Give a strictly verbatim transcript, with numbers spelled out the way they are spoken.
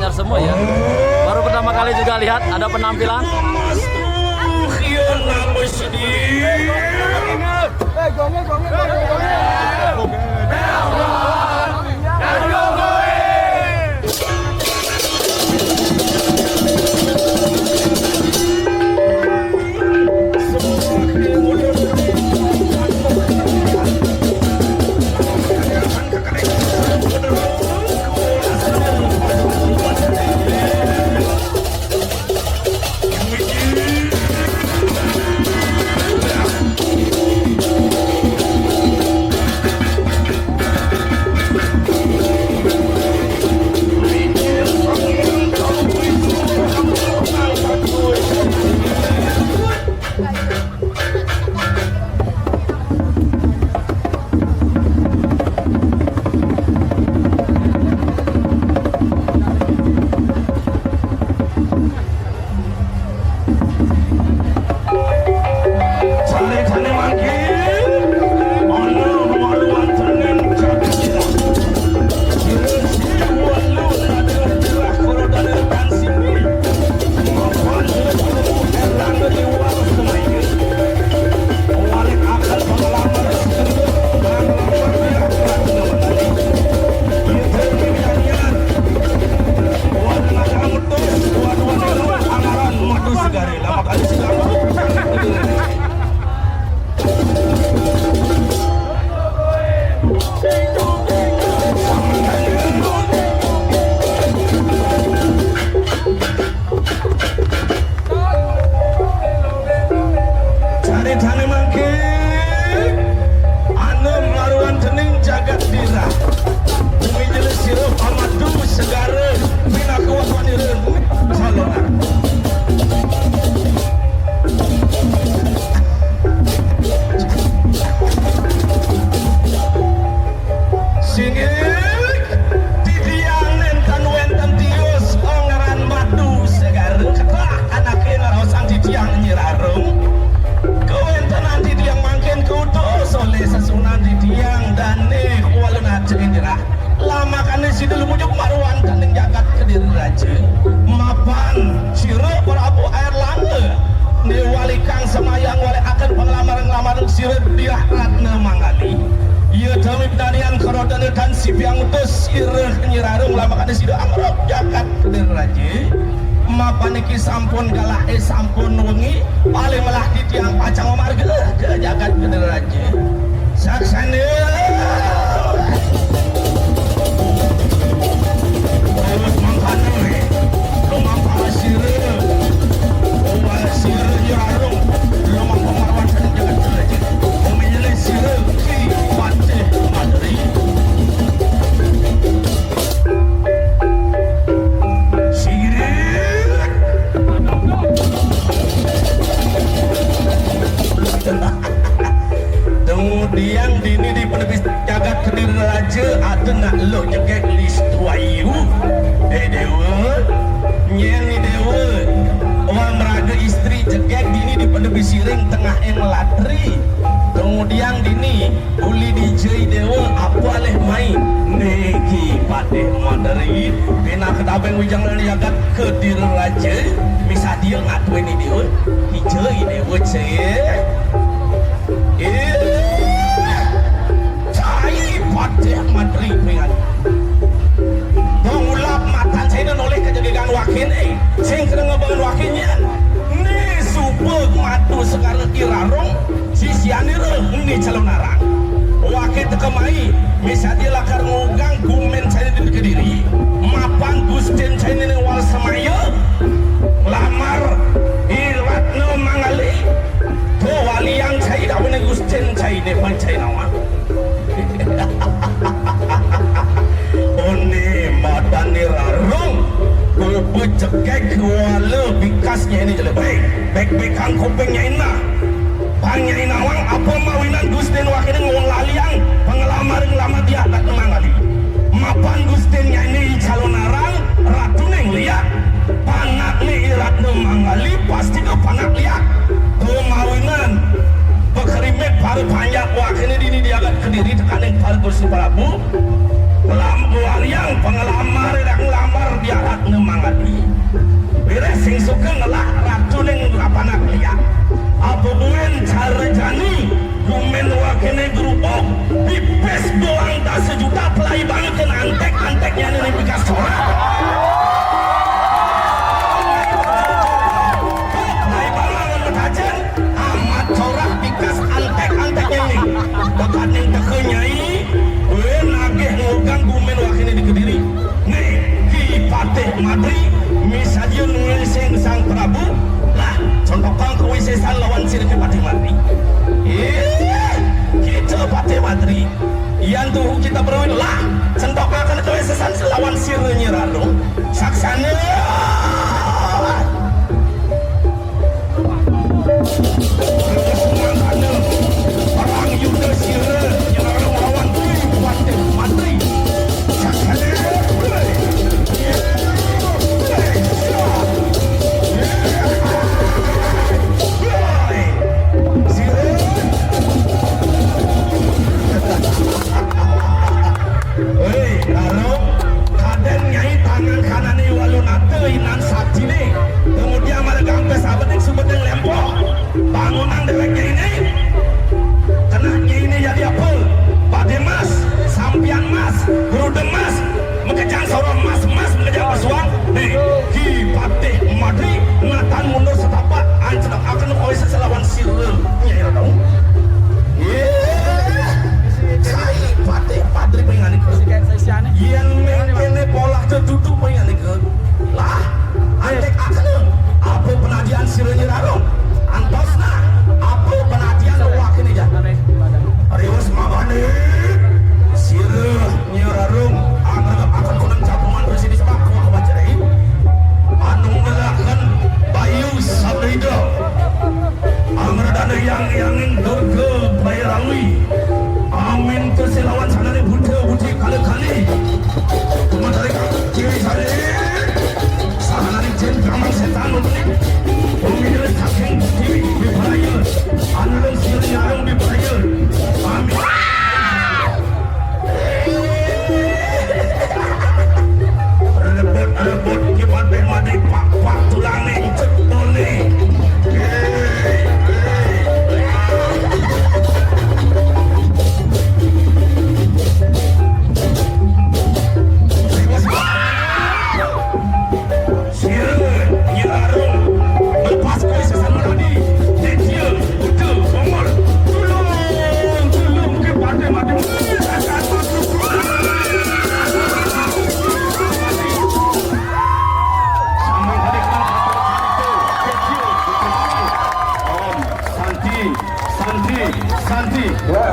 Semua ya. Baru pertama kali juga lihat ada penampilan. Caritane mangke, anu maruan dening jagat dira. Bumi jelis sira pamadu segara pinaka wanira. Salongan. Singgih, titiang nenten wenten tios ngaran madu segara. Kedah anake ngraosang titiang nyirarung. Kawentenan titiang mangkin kutus oleh sesunan titiang dane kuala nace nyerah. Lamakane sida lumujuk maruan kaning jagat Kediri Raja. Mapan sira Prabu Air Langga. Niwalikang semayang walikaken panglamar-nglamar sira Diah Ratna Manggali. Iya dami pinanian karodana tan sipiang utus sira nyirarung lamakane sida angruk jagat Kediri Raja. Mapan niki sampun galake sampun wengi, paling melah titiang pacang mamargi ke jagat Kediri Raja. Saksana. Awet mangkana, lumampah sira. Uwal sira nyarung, lumampah marwatan jagat Kediri Raja. Uminyele sira Ki Patih Madri. Sirik. Kemudian dini di penepis jagat Kediri Raja ada nak lo jegek listu ayu. Eh dewa, nyen ni dewa. Orang meraga istri jegek dini di penepis siring tengah eng latri. Kemudian dini Uli dijai dewa apa alih mai. Niki Patih Madari pina ketabeng wijang dari jagat Kediri Raja. Misa dia ngatwe ni dewa. Dijai dewa cie. Eh, cai Patih Madari peringat. Dong ulap matan saya noleh ke jegegan wakin, eh. Sing kena ngebangun wakin nyen. Ni suba matu sekarang irarung. Sisianira ni calonarang. Wake teka mai, misadia lakar ngugang gumen cai di Kediri. Mapan Gustin cai ning wal semaya. Lamar I Ratna Mangali. To waliang cai dawene Gustin cai ne pan cai nawang. One madane rarung. Kupu cekek kuala bikas nyai ni jelek. Baik, baik, baik, kang kuping nyai nah. Pang nyai nawang apa mawinan Gustin wakene ngulaliang penglamar ngelamar dia tak mangali. Mapan Gustin nyai ni calonarang ratu ning liak. Panak ni I Ratna Mangali pasti ke panak liak. Tuh mawinan. Bekerimit para panjak wakene dini diagat Kediri tekaning para Gusti Prabu. Lam waliang penglamar dak nglamar dia Ratna Suka ngelak ratu ning rapana keliak. Apa buin cara jani gumen wakiné gerubuk, pipis doang dasa juta pelai banget kena antek-anteknya nih pikas corah. Pelai banget ngan metajen, amat corah pikas antek-anteknya nih. Bekat ning teka nyai, buin agih ngugang gumen wakiné di Kediri. Nih, Ki Patih Madri, misalnya nulising Sang Prabu, lah, contohkan kewisésan lawan sira Ki Patih Madri. Ih, kita Patih Madri. Yan tuhu kita beruin lah, contohkan kewisésan lawan sira Nyi Rarung. Saksana. Perang Yuda Sira nyerang lawan Ki Patih Madri. Hei, Rarung, kadén nyai tangan kanané walu nata inan saktiné. Kemudian malah gampes abeting subeting lempoh. Bangunan déwék nyainé. Kena nyainé jadi apa? Badé mas, sampian mas, gerudeng mas, makejang sora mas, mas makejang pesuang. Nih, Ki Patih Madri natan mundur setapak, anclekaken kois selawan sira. Nyai Rarung. Yéh, Ki Patih Madri panganika. Yén mengkéné polah tetutu panganika. Lah, antek akena, apa penadian sira Nyi Rarung? Antosna, apa penadian wakiné jan? Riwes mangkane, sira Nyi Rarung, angregepaken kuneng japungan presidi sebab kuah wajrahi. Anu nelaken Bayu Sabda Ida. Angradana yang yanging Durga Bairawi. Amin kesilawan sanane buta budi kala kali. Tumatari kaki sane. Sahanane jen kamang setan mutri. Pemilih saking tiwi biparaya. Anulung sili arung biparaya. Amin. Rebut-rebut ki patih mati pak-pak tulang nih cek bone. Sira, Nyi Rarung, lepas kuwi sesama tadi. Dia, dia, betul, Mongol. Tulung, tulung, ke partai mati. Santi, Santi, Santi. Ya,